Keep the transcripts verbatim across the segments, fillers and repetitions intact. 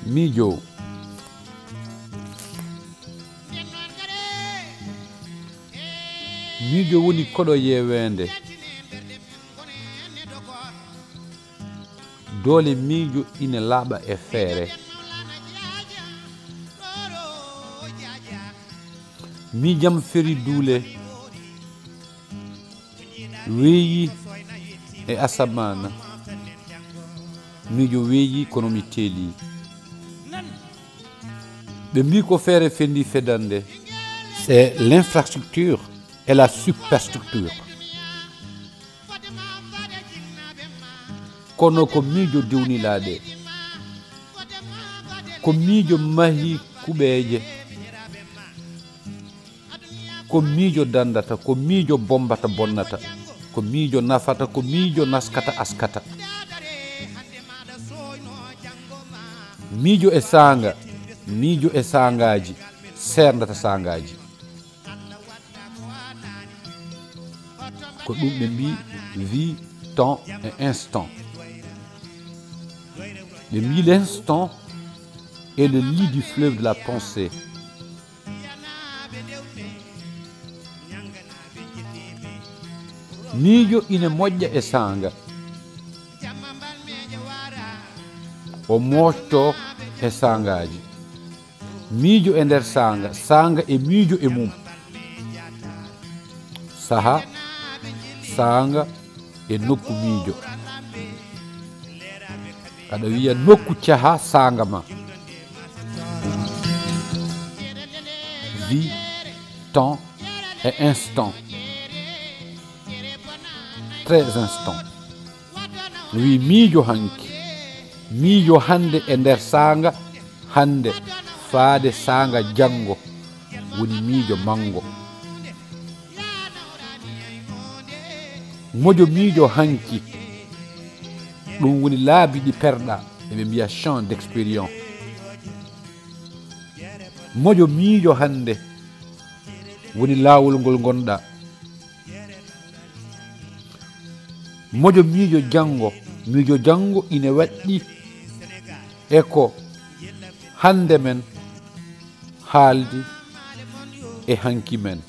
Miijo. Miijo woni koɗo yeeweende. Doole miijo ina laaɓa e feere. Miijam feri duule. Weeyi e asamaana. Miijo weeyi kono mi teeli. Ɓe mbii ko feere fendi fedande. C'est l'infrastructure et la superstructure. Kono ko miijo diwnilaaɗe. Ko miijo mahi kuɓeeje. Ko miijo danndata, ko miijo bommbata bonnata, ko miijo nafata, ko miijo naskata askata. Miijo e saanga, miijo e saangaaji, seernata saangaaji. Ko ɗum ɓe mbii vie, temps et instant. Ɓe mbii l'instant est le lit du fleuve de la pensée. Miijo ina moƴƴa e saanga. O moƴƴo e saangaaji. Miijo e nder saanga, saanga e miijo e mum. Saha, saanga e nokku miijo. Aɗa wiya nokku caha saanga ma. Vie, temps et instant. Très instant. Wi miijo hanki. Miijo hannde e nder saanga hannde faade saanga janngo woni miijo manngo. Mojo miijo hanki, ɗum woni laabi ɗi perɗa, eɓe mbiya champ d'expérience. Mojo miijo hannde woni laawol ngol ngonɗa. Mojo miijo janngo, miijo janngo ina waɗɗi e ko hannde men haaldi e hanki men.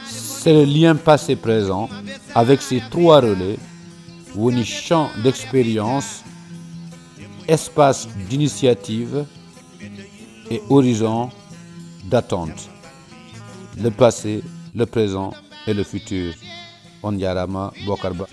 C'est le lien passé-présent avec ces trois relais, woni champ d'expérience, espace d'initiative et horizon d'attente. Le passé, le présent et le futur. On njaaraama, Bocar Ba.